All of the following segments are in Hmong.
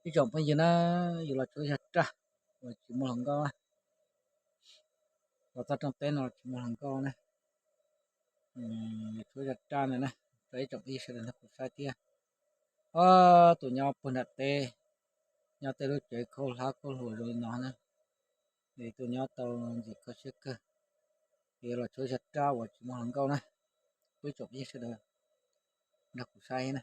Ib tsoom phooj ywg na, yuav los tshuab zog raj uas tsis muaj hluas nkauj na, los txog rooj teb no tsis muaj hluas nkauj na, yuav tshuab zog raj ntawd na, rau ib tsoom phooj ywg sawv daws nrog kuv saib thiab. Ob tug nyob puag nram teb, nyob tej lub tsev khaub hlab khaub hluas zoo li no na, es tus nyob tau ntxim kho siab kawg, yuav los tshuab zog raj uas tsis muaj hluas nkauj na, pub ib tsoom phooj ywg sawv daws nrog kuv saib na.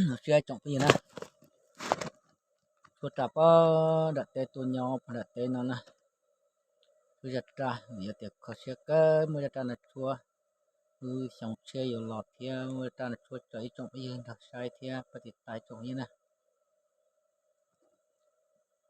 Nrog siab tsoom phooj ywg na, tshuab raj pog nram teb tuaj nyob pog nram teb no na. Tshuab zaj raj, yog tias kho siab kawg muaj zaj raj no tshuab, wb xyoo tshiab yuav los thiab muaj zaj raj no tshuab tso ib tsoom phooj ywg nrog saib thiab pab tiv tais tsoom phooj ywg na.